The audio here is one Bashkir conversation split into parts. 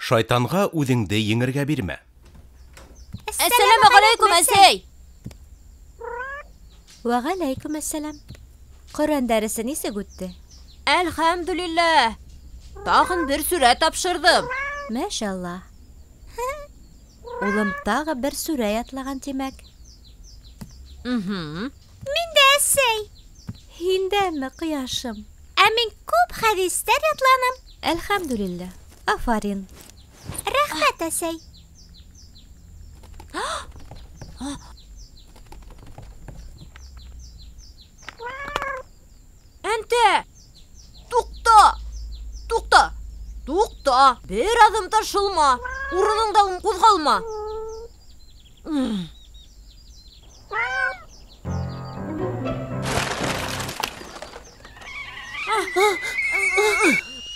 Шайтанға үҙеңде еңергә бирмә. Әссәләмү ғәләйкүм, әсәй! Вәғәләйкүм әссәләм. Ҡөрьән дәресе нисек үтте? Әлхәмдүлилләһ. Тағын бер сүрә тапшырҙым. Мәшаллаһ. Улым тағы бер сүрә ятлаған, тимәк. Мин дә, әсәй. Һин дәме, ҡояшым? Ә мин күп хәдистәр ятланым. Әлхәмдүлилләһ. Афарин. Рәхмәт, әсәй. Әнтә! Туҡта! Туҡта! Туҡта! Бер аҙым та шылма! Урыныңдан ҡуҙғалма!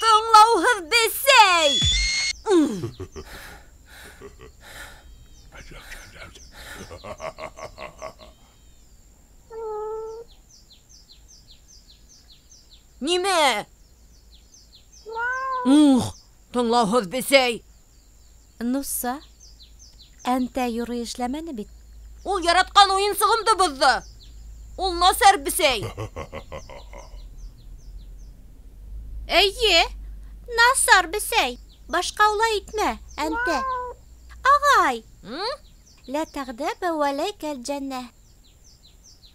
Тыңлауһыҙ бесәй! Нимә? Ух, тыңлауһыҙ бесәй! Нуса, әнтә юрый эшләмәне бит. Ул яратҡан уйынсығымды боҙҙо. Ул насар бесәй. Эйе, насар бесәй. Башҡа улай итмә, әнтә. Ағай! Лә тәғдәбә вәләйкәл джәннә.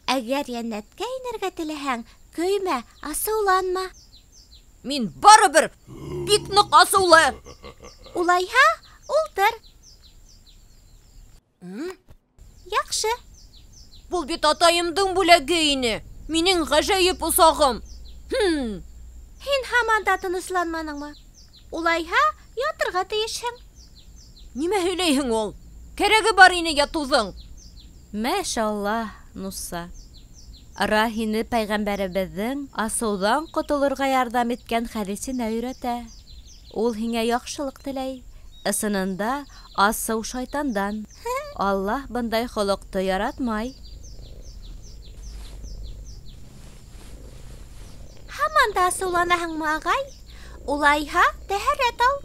Әгәр йәннәткә инергә теләһәң, көймә, асыуланма. Мин барыбер бик ныҡ асыулы. Улайһа, ултыр. Яҡшы. Был бит атайымдың бүләге ине. Минең ғәжәйеп усағым. Һин һаман да тынысланманыңмы? Улайһа, ятырға тейешһең. Нимә һөйләйһең ул? Кәрәге бар ине ятыуҙың. Мәшаллаһ, Нуса. Ра һине пәйғәмбәребеҙҙең асыуҙан ҡотолорға ярҙам иткән хәдисенә өйрәтә. Ул һиңә яҡшылыҡ теләй. Ысынында асыу шайтандан. Аллаһ бындай холоҡто яратмай. Һаман да асыуланаһыңмы, ағай? Улайһа, тәһәрәт ал.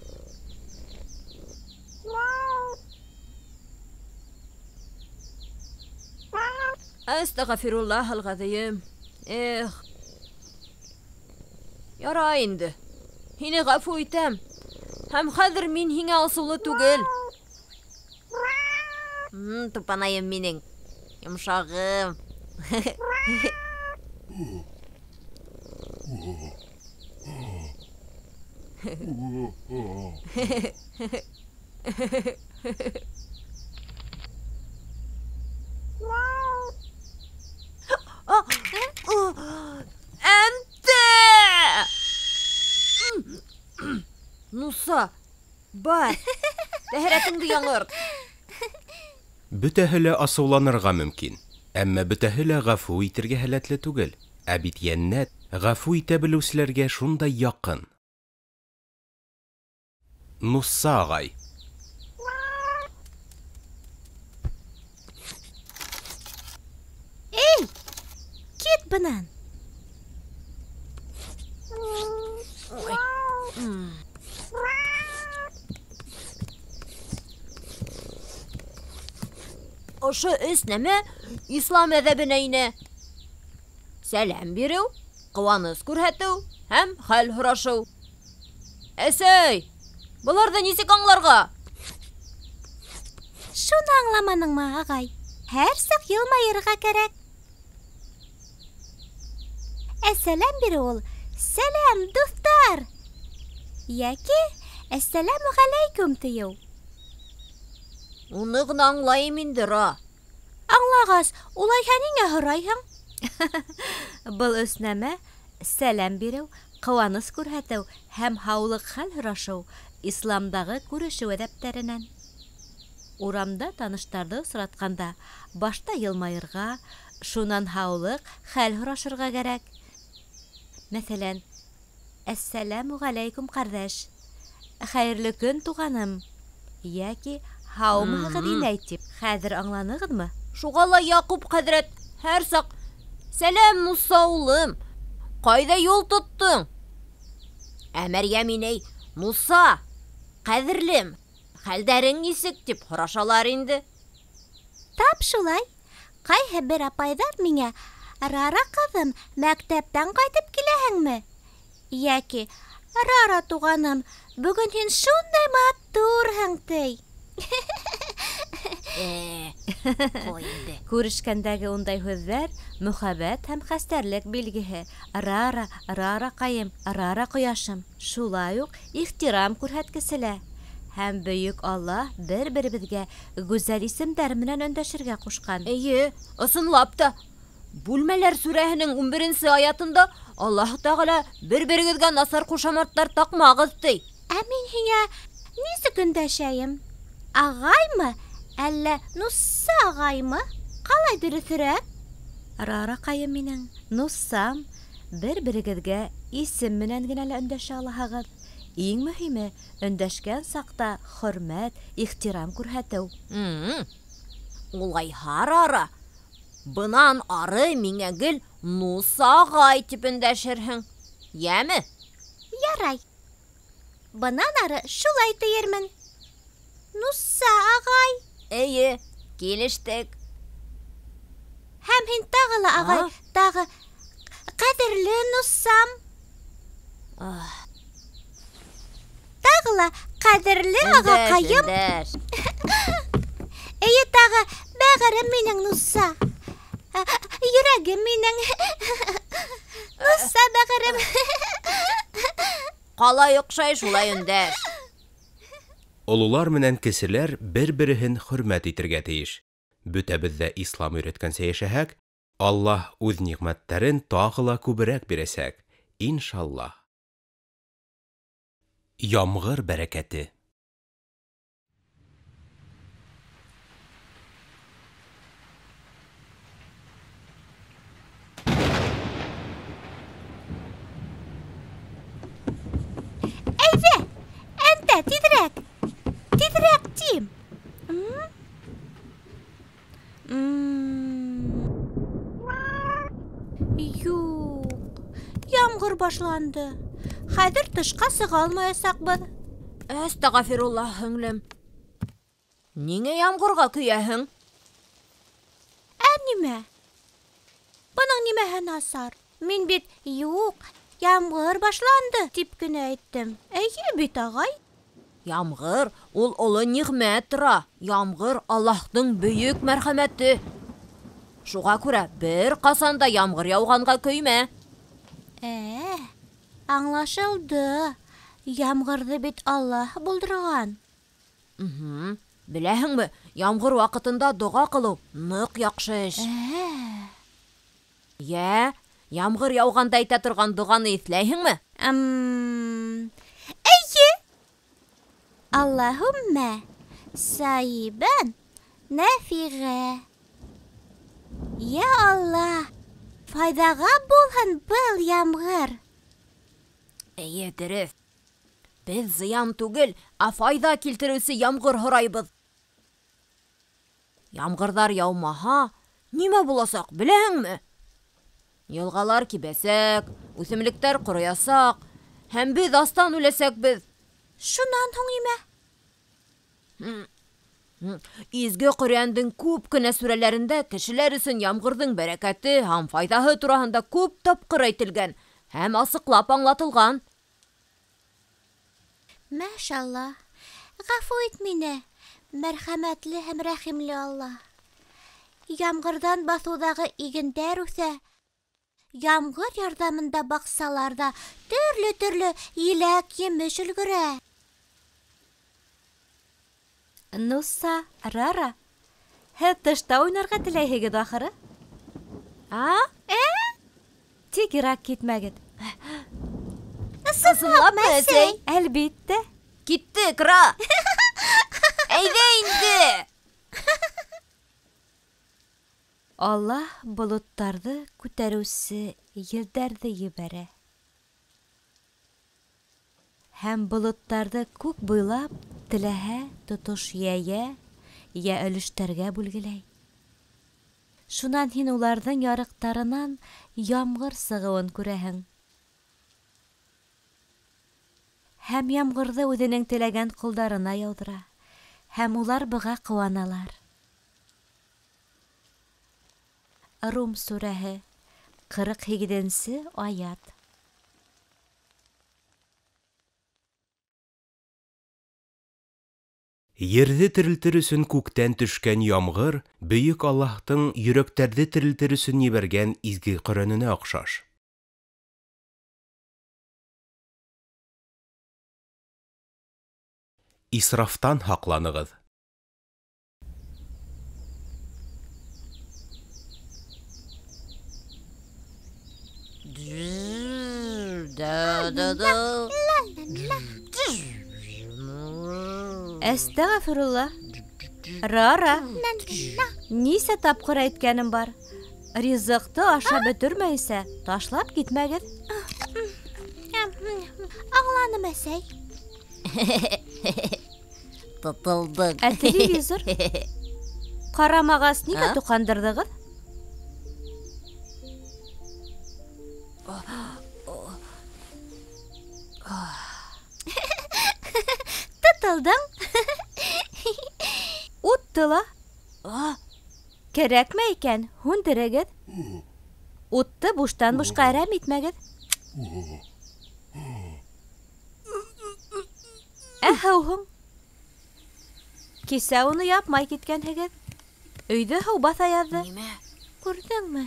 Әстәғфируллаһ алғәҙием. Эх. Ярай инде. Һине ғәфү итәм. Һәм хәҙер мин һиңә асыулы түгел. Тупанайым минең. Йомшағым. Әнтә! Нуса, бар, тәһәрәтеңде яңырт. Бөтәһе лә асыуланырға мөмкин, әммә бөтәһе лә ғәфү итергә һәләтле түгел. Ә бит йәннәт ғәфү итә белеүселәргә шундай яҡын. Нуса ағай. Эй, кит бынан. Ошо өс нәмә ислам әҙәбенә инә. Сәләм биреү, ҡыуаныс күрһәтеү һәм хәл һорашыу. Әсәй, быларҙы нисек аңларға? Шуны аңламаныңмы, ағай? Һәр саҡ йылмайырға кәрәк. Ә сәләм биреү ул сәләм, дуҫтар! Йәки әссәләмү ғәләйкүм тиеү. Уны ғына аңлайым инде, Ра. Аңлағас, улайһа ниңә һорайһың? Был өс нәмә сәләм биреү, ҡыуаныс күрһәтеү һәм һаулыҡ хәл һорашыу исламдағы күрешеү әҙәптәренән. Урамда таныштарҙы осратҡанда башта йылмайырға, шунан һаулыҡ хәл һорашырға кәрәк. Мәҫәлән, әссәләмү ғәләйкүм, ҡәрҙәш. Хәйерле көн, туғаным. Йәки һаумыһығыҙ, инәй тип. Хәҙер аңланығыҙмы? Шуға ла Яҡуп хәҙрәт һәр саҡ сәләм, Муса улым, ҡайҙа юл тоттоң? Ә Мәрйәм инәй, Муса, Ҡәҙерлем, хәлдәрең нисек тип һорашалар инде. Тап шулай. Ҡайһы бер апайҙар миңә: "Рара ҡыҙым, мәктәптән ҡайтып киләһеңме?" Йәки: "Рара туғаным, бөгөн һин шундай матурһың", ти. Ҡуй инде. Күрешкәндәге ундай һүҙҙәр мөхәббәт һәм хәстәрлек билгеһе. Рара, раракайым, рара ҡояшым. Шулай уҡ ихтирам күрһәткесе лә. Һәм бөйөк Аллаһ бер-беребеҙгә гүзәл исемдәр менән өндәшергә ҡушҡан. Эйе, ысынлап та. Бүлмәләр сүрәһенең 11-нсе аятында Аллаһ Тәғәлә бер-берегеҙгә насар ҡушаматтар таҡмағыҙ ти. Ә мин һиңә нисек өндәшәйем? Ағаймы, әллә Нусса ағаймы? Ҡалай дөрөҫөрәк? Раракайым минең, Нуссам, бер-берегеҙгә исем менән генә лә өндәшә алаһығыҙ. Иң мөһиме өндәшкән саҡта хөрмәт, ихтирам күрһәтеү. Улайһа, Рара, бынан ары миңә гел Нусса ағай тип өндәшерһең. Йәме? Ярай. Бынан ары шулай тиермен. Нусса ағай. Эйе, килештек. Һәм һин тағы ла ағай, тағы ҡәҙерле Нуссам. Тағы ла ҡәҙерле ағаҡайым. Эйе, тағы бәғерем минең Нусса. Йөрәгем минең. Нусса бәғерем. Ҡалай оҡшай, шулай өндәш. Ололар менән кеселәр бер-береһен хөрмәт итергә тейеш. Бөтәбеҙ ҙә ислам өйрәткәнсә йәшәһәк, Аллаһ үҙ ниғмәттәрен тағы ла күберәк бирәсәк, иншаллаһ. Ямғыр бәрәкәте. Әйҙә, әнтә, тиҙерәк. Тиҙерәк тим. Юҡ, ямғыр башланды. Хәҙер тышҡа сыға алмаясаҡбыҙ. Әстәғәфируллаһ, һеңлем. Ниңә ямғырға көйәһең? Ә нимә? Бының нимәһе насар? Мин бит юҡ, ямғыр башланды тип кенә әйттем. Эйе бит, ағай. Ямғыр ул оло ниғмәт тора. Ямғыр Аллаһтың бөйөк мәрхәмәте. Шуға күрә бер ҡасан да ямғыр яуғанға көймә. Аңлашылды. Ямғырҙы бит Аллаһ булдырған. Беләһеңме, ямғыр ваҡытында доға ҡылыу ныҡ яҡшы эш. Йә, ямғыр яуғанда әйтә торған доғаны иҫләйһеңме? Эйе. Аллаһуммә сайибән нәфиғә. Йә Аллаһ, файҙаға булһын был ямғыр. Эйе, дөрөҫ. Беҙ зыян түгел, ә файҙа килтереүсе ямғыр һорайбыҙ. Ямғырҙар яумаһа, нимә буласаҡ, беләһеңме? Йылғалар кибәсәк, үҫемлектәр ҡороясаҡ, һәм беҙ астан үләсәкбеҙ. Шунан һуң нимә? Изге Ҡөрьәндең күп кенә сүрәләрендә кешеләр өсөн ямғырҙың бәрәкәте һәм файҙаһы тураһында күп тапҡыр әйтелгән һәм асыҡлап аңлатылған. Мәшаллаһ, ғәфү ит мине, мәрхәмәтле һәм рәхимле Аллаһ. Ямғырҙан баҫыуҙағы игендәр үҫә. Ямғыр ярҙамында баҡсаларҙа төрлө-төрлө еләк-емеш өлгөрә. Нусса, Рара, һеҙ тышта уйнарға теләйһегеҙ ахыры? А? Тик йыраҡ китмәгеҙ. Ысынлапмы, әсәй? Әлбиттә. Киттек, Ра. Әйҙә инде. Аллаһ болоттарҙы күтәреүсе елдәрҙе ебәрә. Һәм болоттарҙы күк буйлап теләһә тотош йәйә, йә өлөштәргә бүлгеләй. Шунан һин уларҙың ярыҡтарынан ямғыр сығыуын күрәһең. Һәм ямғырҙы үҙенең теләгән ҡолдарына яуҙыра. Һәм улар быға ҡыуаналар. Рум сүрәһе, 48-нсе аят. Ерҙе терелтер өсөн күктән төшкән ямғыр бөйөк Аллаһтың йөрәктәрҙе терелтер өсөн ебәргән изге Ҡөрьәненә оҡшаш. Исрафтан һаҡланығыҙ. Әстәғфирулла. Рара. Нисә тапҡыр әйткәнем бар. Ризыҡты ашап бөтөрмәйсә, ташлап китмәгеҙ. Аңланым, әсәй. Тотолдоҡ. Ә телевизор? Ҡарамағас, нигә тоҡандырҙығыҙ? Тотолдоң. Утты ла. Кәрәкмәй икән, һүндерегеҙ. Утты буштан бушҡа әрәм итмәгеҙ. Ә һыу һуң? Кисә уны япмай киткәнһегеҙ. Өйҙө һыу баҫа яҙҙы. Нимә? Күрҙеңме?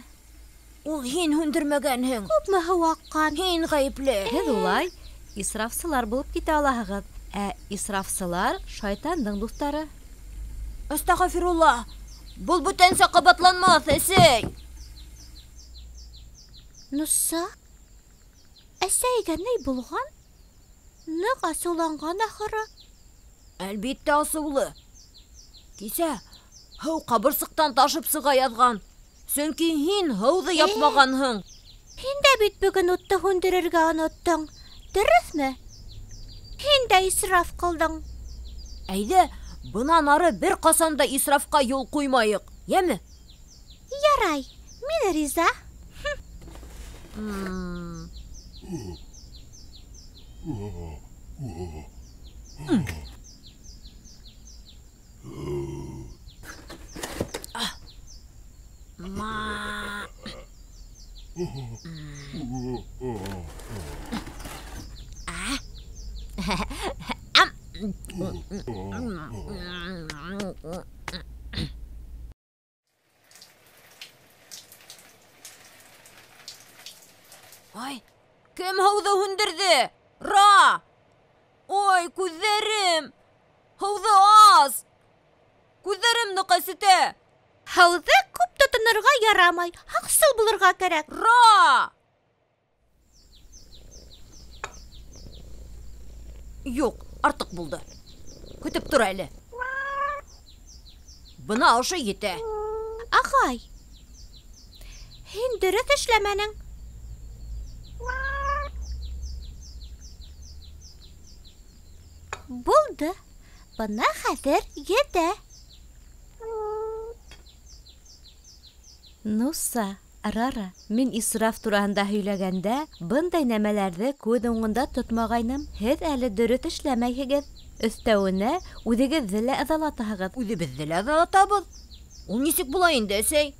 Ул һин һүндермәгәнһең. Күпме һыу аҡҡан? Һин ғәйепле. Һеҙ улай исрафсылар булып китә алаһығыҙ. Ә исрафсылар шайтандың дуҫтары. Әстәғфирулла. Был бүтәнсә ҡабатланмаҫ, әсәй. Нуса, әсәйгә ни булған? Ныҡ асыуланған ахыры. Әлбиттә асыулы. Кисә һыу ҡабырсыҡтан ташып сыға яҙған. Сөнки һин һыуҙы япмағанһың. Һин дә бит бөгөн утты һүндерергә оноттоң. Дөрөҫмө? Һин дә исраф ҡылдың. Әйҙә, бынан ары бер ҡасан да исрафҡа юл ҡуймайыҡ, йәме? Ярай, мин риза. Ай, кем һыуҙы һүндерҙе? Ра! Ой, күҙҙәрем! Һыуҙы ас! Күҙҙәрем ныҡ әсетә! Һыуҙы күп тотонорға ярамай, һаҡсыл булырға кәрәк. Ра! Юҡ, артыҡ булды. Көтөп тор әле. Бына ошо етә. Ағай, һин дөрөҫ эшләмәнең. Булды. Бына хәҙер етә. Нуса, Рара, мин исраф тураһында һөйләгәндә бындай нәмәләрҙе күҙ уңында тотмағайным. Һеҙ әле дөрөҫ эшләмәйһегеҙ. Өҫтәүенә үҙегеҙҙе лә ыҙалатаһығыҙ. Үҙебеҙҙе лә ыҙалатабыҙ. Ул нисек була инде, әсәй?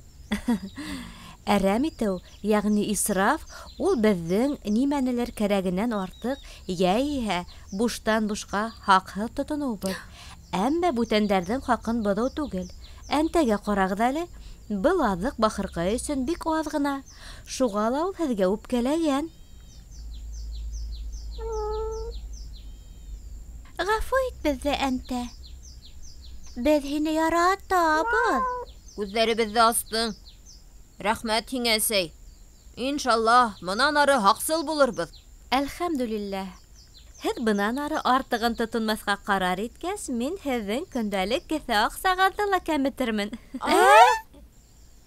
Әрәм итеү, йәғни исраф, ул беҙҙең нимәнелер кәрәгенән артыҡ, йә иһә буштан бушҡа хаҡһыҙ тотоноубыҙ. Әммә бүтәндәрҙең хаҡын боҙоу түгел. Әнтәгә ҡарағыҙ әле, был аҙыҡ бахырҡай өсөн бик аҙ ғына. Шуға ла ул һеҙгә үпкәләгән. Ғәфү ит беҙҙе, әнтә. Беҙ һине яратабыҙ. Күҙҙәребеҙҙе астың. Рәхмәт һиңә, әсәй. Иншаллаһ, бынан ары һаҡсыл булырбыҙ. Әлхәмдүлилләһ. Һеҙ бынан ары артығын тотонмаҫҡа ҡарар иткәс, мин һеҙҙең көндәлек кеҫә аҡсағыҙҙы ла кәметермен. Ә?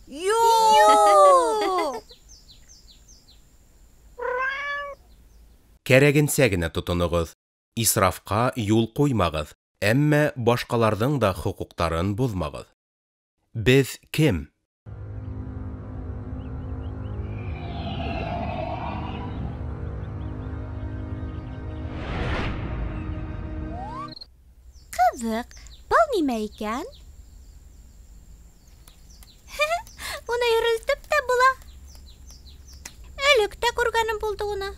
Юҡ! Кәрәгенсә генә тотоноғоҙ. Исрафҡа юл ҡуймағыҙ, әммә башҡаларҙың да хоҡуҡтарын боҙмағыҙ. Беҙ кем? Ҡыҙыҡ, был нимә икән? Уны йөрөлтөп тә була. Элек тә күргәнем булды уны.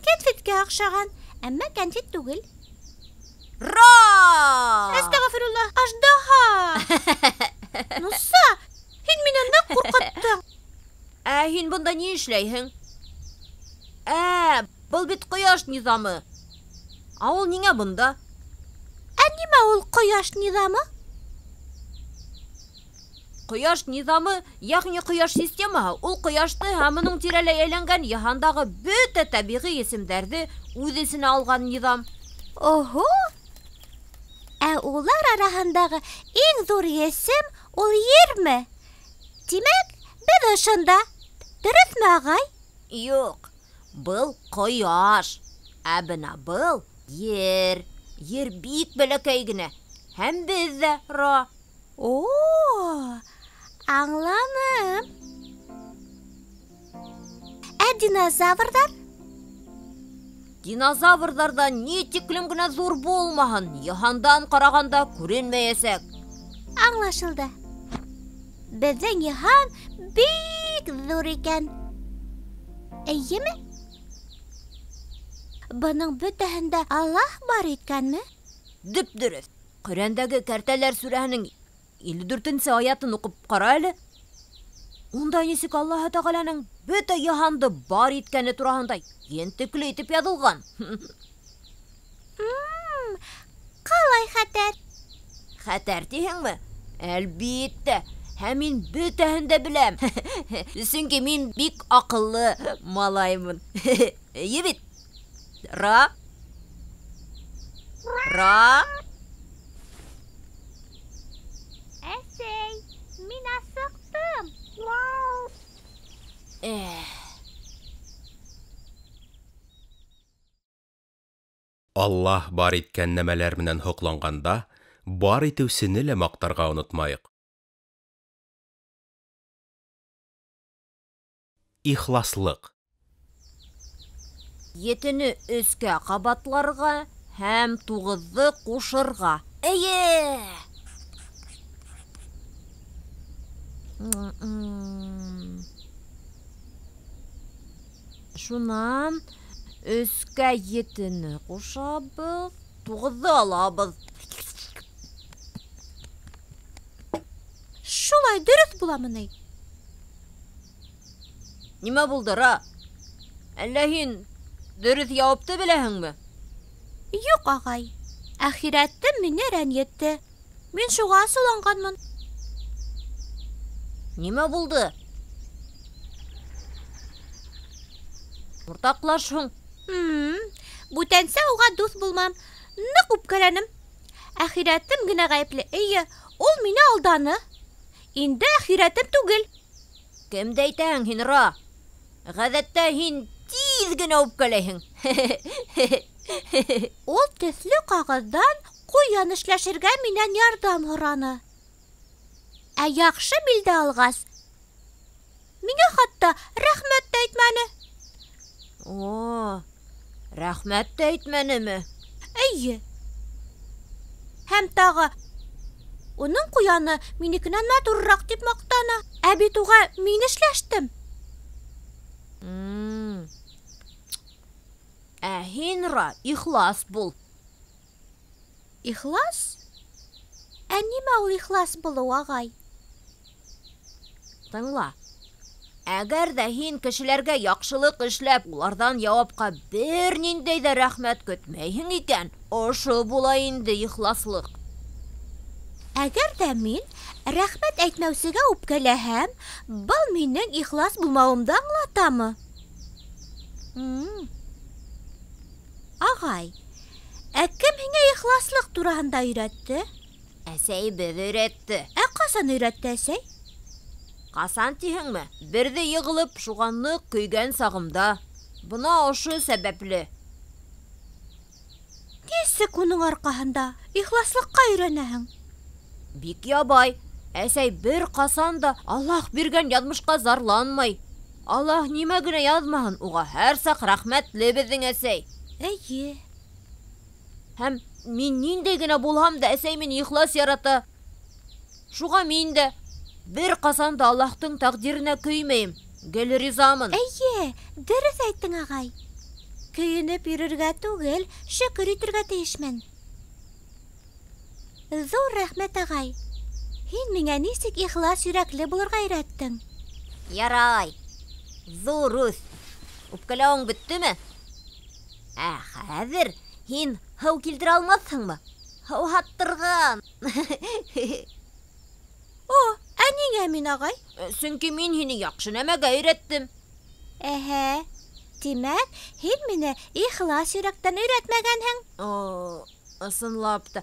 Кәнфиткә оҡшаған, әммә кәнфит түгел. Ра! Әстәғфирулла, аждаһа! Муса, һин мине ныҡ ҡурҡыттың. Ә һин бында ни эшләйһең? Ә, был бит ҡояш низамы. Ә ул ниңә бында? Ә нимә ул ҡояш низамы? Ҡояш низамы, йәғни ҡояш системаһы, ул ҡояшты һәм уның тирәләй әйләнгән йыһандағы бөтә тәбиғи есемдәрҙе үҙ эсенә алған низам. Оһо! Ә улар араһындағы иң ҙур есем ул ерме? Тимәк, беҙ ошонда. Дөрөҫмө, ағай? Юҡ, был ҡояш. Ә бына был ер. Ер бик бәләкәй генә. Һәм беҙ ҙә Ра. О, аңланым. Ә динозаврҙар? Динозаврҙар ҙа ни тиклем генә ҙур булмаһын, йыһандан ҡарағанда күренмәйәсәк. Аңлашылды. Беҙҙең йыһан бик ҙур икән. Эйеме? Бының бөтәһен дә Аллаһ бар иткәнме? Дөп-дөрөҫ. Ҡөрьәндәге Кәртәләр сүрәһенең 54-нсе аятын уҡып ҡара әле. Унда нисек Аллаһы Тәғәләнең бөтә йыһанды бар иткәне тураһында ентекле итеп яҙылған. Ҡалай хәтәр. Хәтәр тиһеңме? Әлбиттә. Һәм мин бөтәһен дә беләм. Сөнки мин бик аҡыллы малаймын. Эйе бит? Ра? Ра? Әсәй, мин асыҡтым. Аллаһ бар иткән нәмәләр менән һоҡланғанда, бар итеүсене лә маҡтарға онотмайыҡ. Ихласлыҡ. 7-не 3-кә ҡабатларға һәм 9-ҙы ҡушырға. Эйе! Шунан 3-кә 7-не ҡушабыҙ, 9-ҙы алабыҙ. Шулай дөрөҫ буламы ни? Нимә булды, Ра? Әллә һин дөрөҫ яуапты беләһеңме? Юҡ, ағай. Әхирәтем мине рәнйетте. Мин шуға асыуланғанмын. Нимә булды? Уртаҡлаш һуң. Бүтәнсә уға дуҫ булмам. Ныҡ үпкәләнем. Әхирәтем генә ғәйепле. Эйе, ул мине алданы. Инде әхирәтем түгел. Кемде әйтәһең һин, Ра? Ғәҙәттә һин тиҙ генә үпкәләйһең. Ул төҫлө ҡағыҙҙан ҡуян эшләшергә минән ярҙам һораны. Ә яҡшы билдә алғас, миңә хатта рәхмәт тә әйтмәне. О, рәхмәт тә әйтмәнеме? Эйе. Һәм тағы уның ҡуяны минекенән матурыраҡ тип маҡтана. Ә бит уға мин эшләштем. Ә һин, Ра, ихлас бул. Ихлас? Ә нимә ул ихлас булыу, ағай? Тыңла. Әгәр ҙә һин кешеләргә яҡшылыҡ эшләп, уларҙан яуапҡа бер ниндәй ҙә рәхмәт көтмәйһең икән, ошо була инде ихласлыҡ. Әгәр ҙә мин рәхмәт әйтмәүсегә үпкәләһәм, был минең ихлас булмауымды аңлатамы? Ағай, ә кем һиңә ихласлыҡ тураһында өйрәтте? Әсәйебеҙ өйрәтте. Ә ҡасан өйрәтте әсәй? Ҡасан тиһеңме? Берҙе йығылып, шуға ныҡ көйгән сағымда. Бына ошо сәбәпле. Нисек уның арҡаһында ихласлыҡҡа өйрәнәһең? Бик ябай. Әсәй бер ҡасан да Аллаһ биргән яҙмышҡа зарланмай. Аллаһ нимә генә яҙмаһын, уға һәр саҡ рәхмәтле беҙҙең әсәй. Эйе. Һәм мин ниндәй генә булһам да, әсәй мине ихлас ярата. Шуға мин дә бер ҡасан да Аллаһтың тәҡдиренә көймәйем, гел ризамын. Эйе, дөрөҫ әйттең, ағай. Көйөнөп йөрөргә түгел, шөкөр итергә тейешмен. Ҙур рәхмәт, ағай. Һин миңә нисек ихлас йөрәкле булырға өйрәттең. Ярай. Ҙур үҫ. Үпкәләүең бөттөмө? Ә хәҙер һин һыу килтерә алмаҫһыңмы? Һыу һаттырған. О, ә ниңә мин, ағай? Сөнки мин һине яҡшы нәмәгә өйрәттем. Әһә. Тимәк, һин мине ихлас йөрәктән өйрәтмәгәнһең. О, ысынлап та.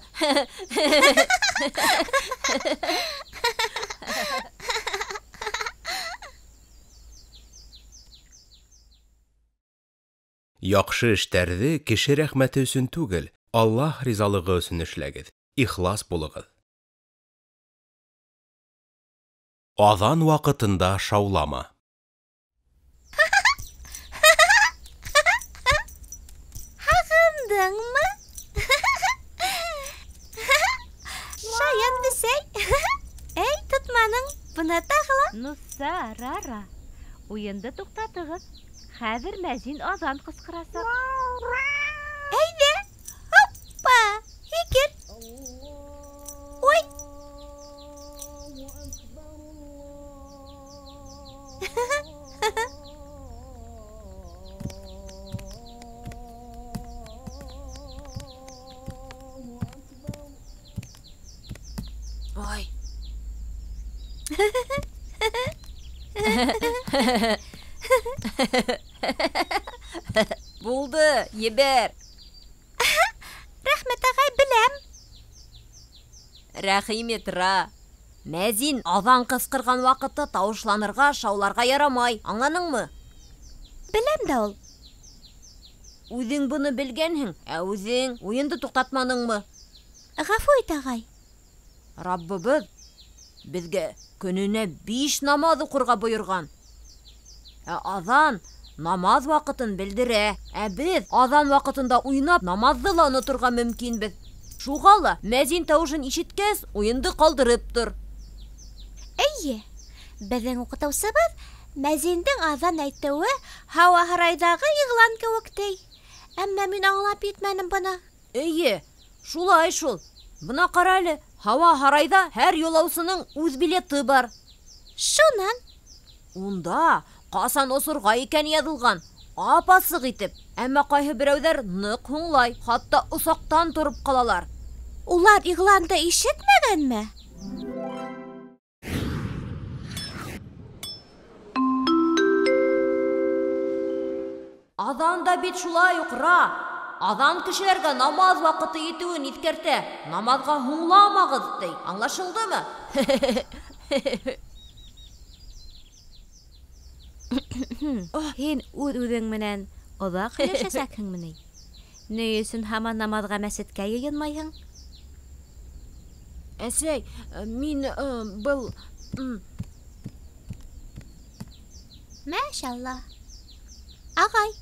Яҡшы эштәрҙе кеше рәхмәте өсөн түгел, Аллаһ ризалығы өсөн эшләгеҙ. Ихлас булығыҙ. Аҙан ваҡытында шаулама. Һағындыңмы? Шаян бесәй. Эй, тотманың. Бына тағы ла. Нуса, Рара, уйынды туҡтатығыҙ. Хәҙер мәзин аҙан ҡысҡырасаҡ. Әйҙә, хоппа, һикер. Ой. Ой. Булды, ебәр. Рәхмәт, ағай, беләм. Рәхим ит, Ра. Мәзин аҙан ҡысҡырған ваҡытта тауышланырға, шауларға ярамай. Аңланыңмы? Беләм дә ул. Үҙең быны белгәнһең, ә үҙең уйынды туҡтатманыңмы? Ғәфү ит, ағай. Раббыбыҙ беҙгә көнөнә 5 намаҙ уҡырға бойорған. Ә аҙан намаҙ ваҡытын белдерә. Ә беҙ аҙан ваҡытында уйнап намаҙҙы ла оноторға мөмкинбеҙ. Шуға ла мәзин тауышын ишеткәс, уйынды ҡалдырып тор. Эйе, беҙҙең уҡытыусыбыҙ мәзиндең аҙан әйтеүе һауа һарайҙағы иғлан кеүек ти. Әммә мин аңлап етмәнем быны. Эйе, шулай шул. Бына ҡара әле, һауа һарайҙа һәр юлаусының үҙ билеты бар. Шунан? Унда ҡасан осорға икән яҙылған, ап-асыҡ итеп. Әммә ҡайһы берәүҙәр ныҡ һуңлай, хатта осаҡтан тороп ҡалалар. Улар иғланды ишетмәгәнме? Аҙан да бит шулай уҡ, Ра. Аҙан кешеләргә намаҙ ваҡыты етеүен иҫкәртә. Намаҙға һуңламағыҙ, ти. Аңлашылдымы? Һин үҙ-үҙең менән оҙаҡ һөйләшәсәкһеңме ни? Ни өсөн һаман намаҙға мәсеткә йыйынмайһың? Әсәй, мин был... Мәшалла. Ағай,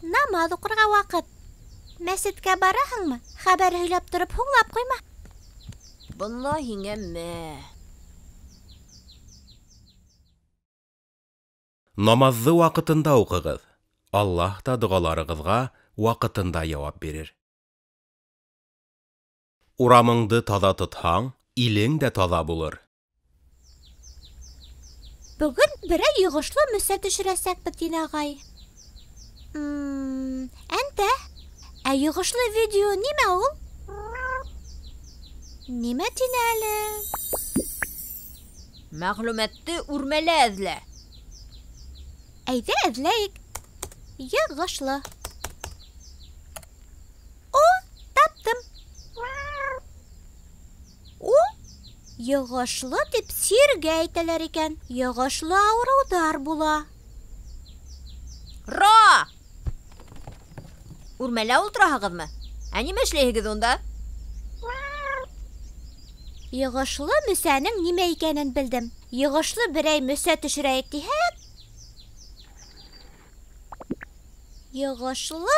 намаҙ уҡырға ваҡыт. Мәсеткә бараһыңмы? Хәбәр һөйләп тороп һуңлап ҡуйма. Бына һиңә мә. Намаҙҙы ваҡытында уҡығыҙ. Аллаһ та доғаларығыҙға ваҡытында яуап бирер. Урамыңды таҙа тотһаң, илең дә таҙа булыр. Бөгөн берәй йоғошло мөсә төшөрәсәкбеҙ, тине ағай. Әнтә, ә йоғошло видео нимә ул? Нимә тине әле? Мәғлүмәтте үрмәлә эҙлә. Әйҙә эҙләйек. Йоғошло. О, таптым. О, йоғошло тип сиргә әйтәләр икән. Йоғошло ауырыуҙар була. Ра! Үрмәлә ултыраһығыҙмы? Ә нимә эшләйһегеҙ унда? Йоғошло мөсәнең нимә икәнен белдем. Йоғошло берәй мөсә төшөрәйек тиһәк, йоғошло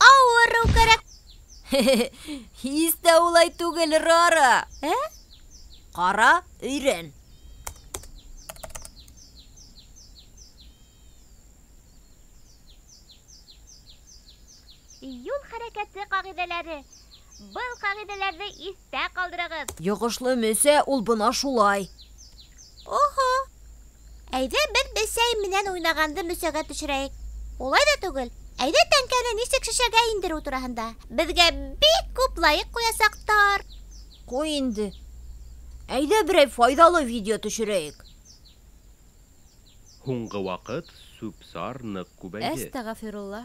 ауырыу кәрәк. Һис тә улай түгел, Рара. Ә? Ҡара, өйрән. Юл хәрәкәте ҡағиҙәләре. Был ҡағиҙәләрҙе иҫтә ҡалдырығыҙ. Йоғошло мөсә ул бына шулай. Оһо. Әйҙә беҙ бесәй менән уйнағанды мөсәгә төшөрәйек. Улай ҙа түгел. Әйҙә тәңкәне нисек шешәгә индереү тураһында. Беҙгә бик күп лайыҡ ҡуясаҡтар. Ҡуй инде. Әйҙә берәй файҙалы видео төшөрәйек. Һуңғы ваҡыт сүп-сар ныҡ күбәйҙе. Әстәғәфирулла.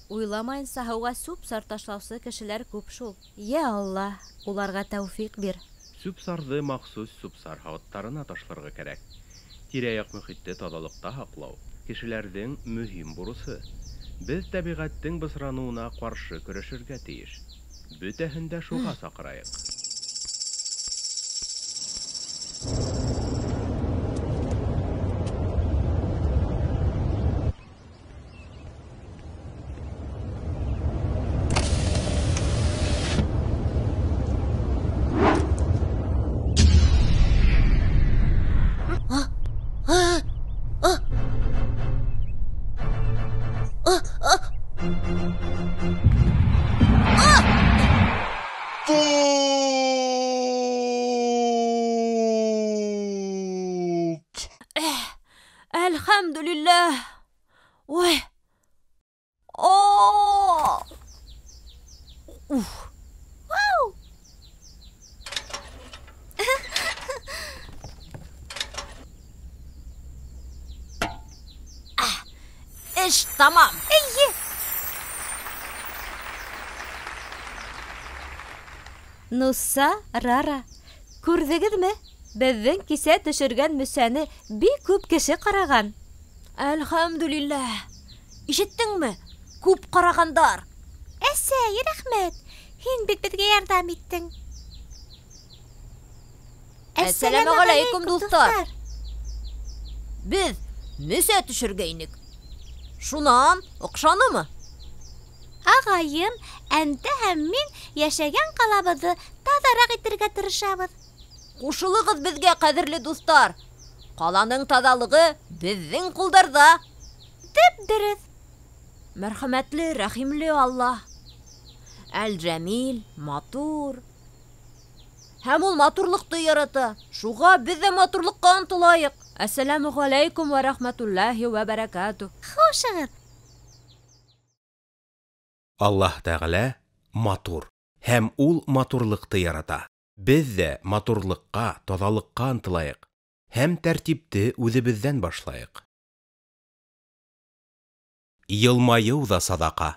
Уйламайынса һыуға сүп-сар ташлаусы кешеләр күп шул. Йә Алла, уларға тәүфиҡ бир. Сүп-сарҙы махсус сүп-сар һауыттарына ташларға кәрәк. Тирә-яҡ мөхитте таҙалыҡта һаҡлау кешеләрҙең мөһим бурысы. Беҙ тәбиғәттең бысраныуына ҡаршы көрәшергә тейеш. Бөтәһен дә шуға саҡырайыҡ. Әлхәмдүлилләһ. Ой. О! Уф. Вау! Эш тамам. Эйе. Нуса, Рара, күрҙегеҙме? Беҙҙең кисә төшөргән мөсәне бик күп кеше ҡараған. Әлхәмдүлилләһ. Ишеттеңме? Күп ҡарағандар. Әсәй, рәхмәт. Һин бит беҙгә ярҙам иттең. Әссәләмәғәләйкүм, дуҫтар. Беҙ мөсә төшөргәйнек. Шунан оҡшанымы? Ағайым, әнтә һәм мин йәшәгән ҡалабыҙҙы таҙараҡ итергә тырышабыҙ. Ҡушылығыҙ беҙгә, ҡәҙерле дуҫтар. Ҡаланың таҙалығы беҙҙең ҡулдарҙа. Дөп-дөрөҫ. Мәрхәмәтле, рәхимле Аллаһ. Әл-Жәмил, матур. Һәм ул матурлыҡты ярата. Шуға беҙ ҙә матурлыҡҡа ынтылайыҡ. Әссәләмү ғәләйкүм вә рәхмәтуллаһи вә бәрәкәтүһ. Хушығыҙ. Аллаһ Тәғәлә матур һәм ул матурлыҡты ярата. Беҙ ҙә матурлыҡҡа, таҙалыҡҡа ынтылайыҡ һәм тәртипте үҙебеҙҙән башлайыҡ. Йылмайыу ҙа саҙаҡа.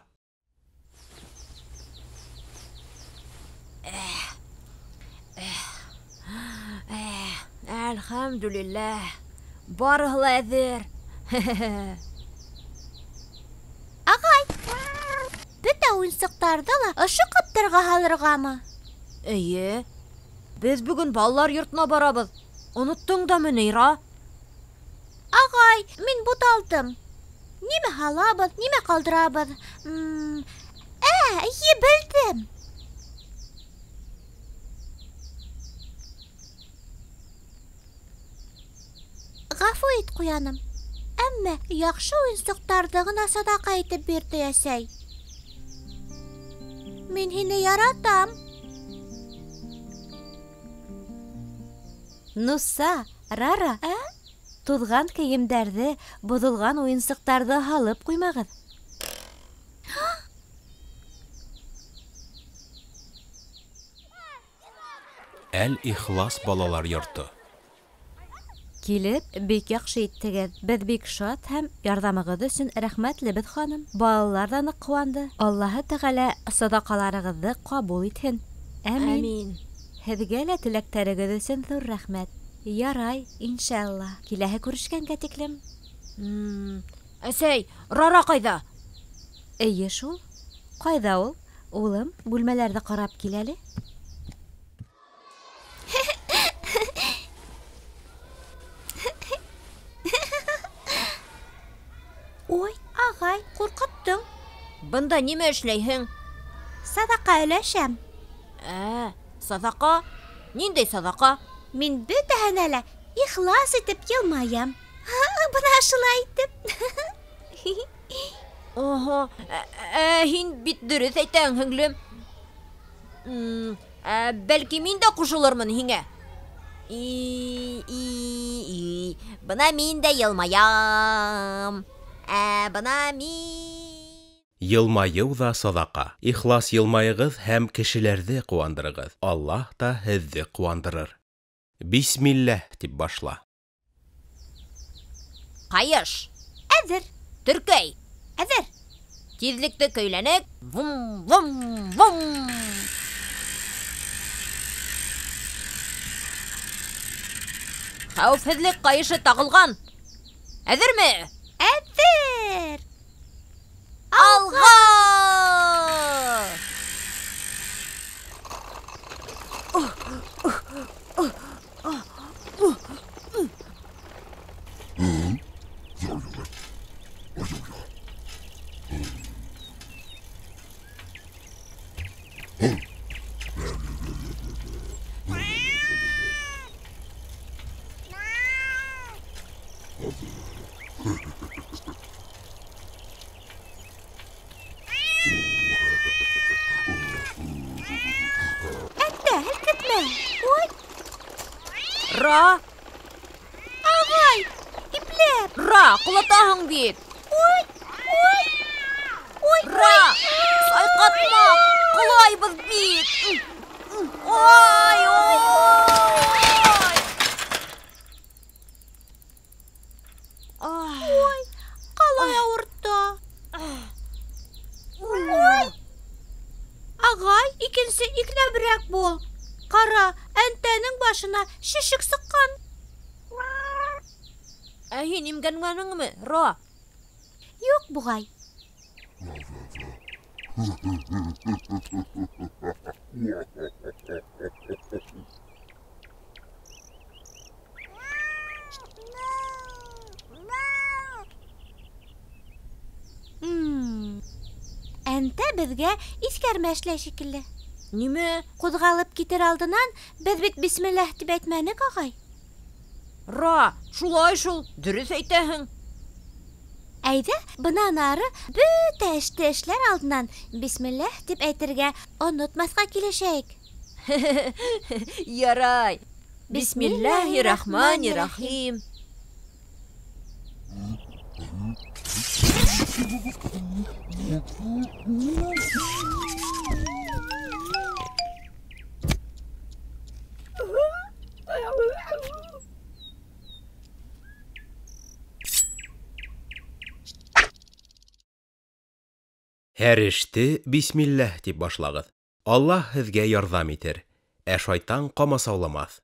Әлхәмдүлилләһ. Барыһы ла әҙер. Ағай, бөтә уйынсыҡтарҙы ла ошо ҡаптарға һалырғамы? Эйе. Беҙ бөгөн балалар йортона барабыҙ. Оноттоң дамы ни, Ра? Ағай, мин буталдым. Нимә һалабыҙ, нимә ҡалдырабыҙ? Эйе, белдем. Ғәфү ит, ҡуяным. Әммә яҡшы уйынсыҡтарҙы ғына саҙаҡа итеп бирҙе әсәй. Мин һине яратам. Нуса, Рара, Ә? Туҙған кейемдәрҙе, боҙолған уйынсыҡтарҙы һалып ҡуймағыҙ. Әл-Ихлас балалар йорто. Килеп, бик яҡшы иттегеҙ. Беҙ бик шат һәм ярҙамығыҙ өсөн рәхмәтлебеҙ, ханым. Балалар ҙа ныҡ ҡыуанды. Аллаһы Тәғәлә саҙаҡаларығыҙҙы ҡабул итһен. Әмин. Әмин. Һеҙгә лә теләктәрегеҙ өсөн ҙур рәхмәт. Ярай, иншалла. Киләһе күрешкәнгә тиклем. Әсәй, Рара ҡайҙа? Эйе шул. Ҡайҙа ул? Улым, бүлмәләрҙе ҡарап кил әле. Ой, ағай, ҡурҡыттың. Бында нимә эшләйһең? Саҙаҡа өләшәм. Саҙаҡа? Ниндәй саҙаҡа? Мин бөтәһенә лә ихлас итеп йылмаям. Бына шулай итеп. Оһо, һин бит дөрөҫ әйтәһең, һеңлем. Бәлки мин дә ҡушылырмын һиңә. Бына мин дә йылмаям. Бына мин. Йылмайыу ҙа саҙаҡа. Ихлас йылмайығыҙ һәм кешеләрҙе ҡыуандырығыҙ. Аллаһ та һеҙҙе ҡыуандырыр. Бисмилләһ тип башла. Ҡайыш. Әҙер. Төркәй. Әҙер. Тиҙлекте көйләнек. Вум, вум, вум. Хәүефһеҙлек ҡайышы тағылған. Әҙерме? Әҙер. Алға! Ра! Ағай, ипләп! Ра, ҡолатаһың бит! Ой, ой, ой! Ра, сайҡатма, ҡолайбыҙ бит! Ой, ой! Ой, ҡалай ауырта! Ой! Ағай, икенсе икләберәк бул! Ҡара, әнтәнең башына шешек сыҡҡан. Ә һин имгәнгәнеңме, Ра? Юҡ, буғай. Әнтә беҙгә иҫкәрмә эшләй шикелле. Нимә? Ҡуҙғалып китер алдынан беҙ бит бисмилләһ тип әйтмәнек, ағай. Ра, шулай шул, дөрөҫ әйтәһең. Әйҙә, бынан ары бөтә эште эшләр алдынан бисмилләһ тип әйтергә онотмаҫҡа килешәйек. Ярай. Бисмилләһир-рахманир-рахим. Һәр эште бисмилләһ тип башлағыҙ. Аллаһ һеҙгә ярҙам итер, ә шайтан ҡамасауламаҫ.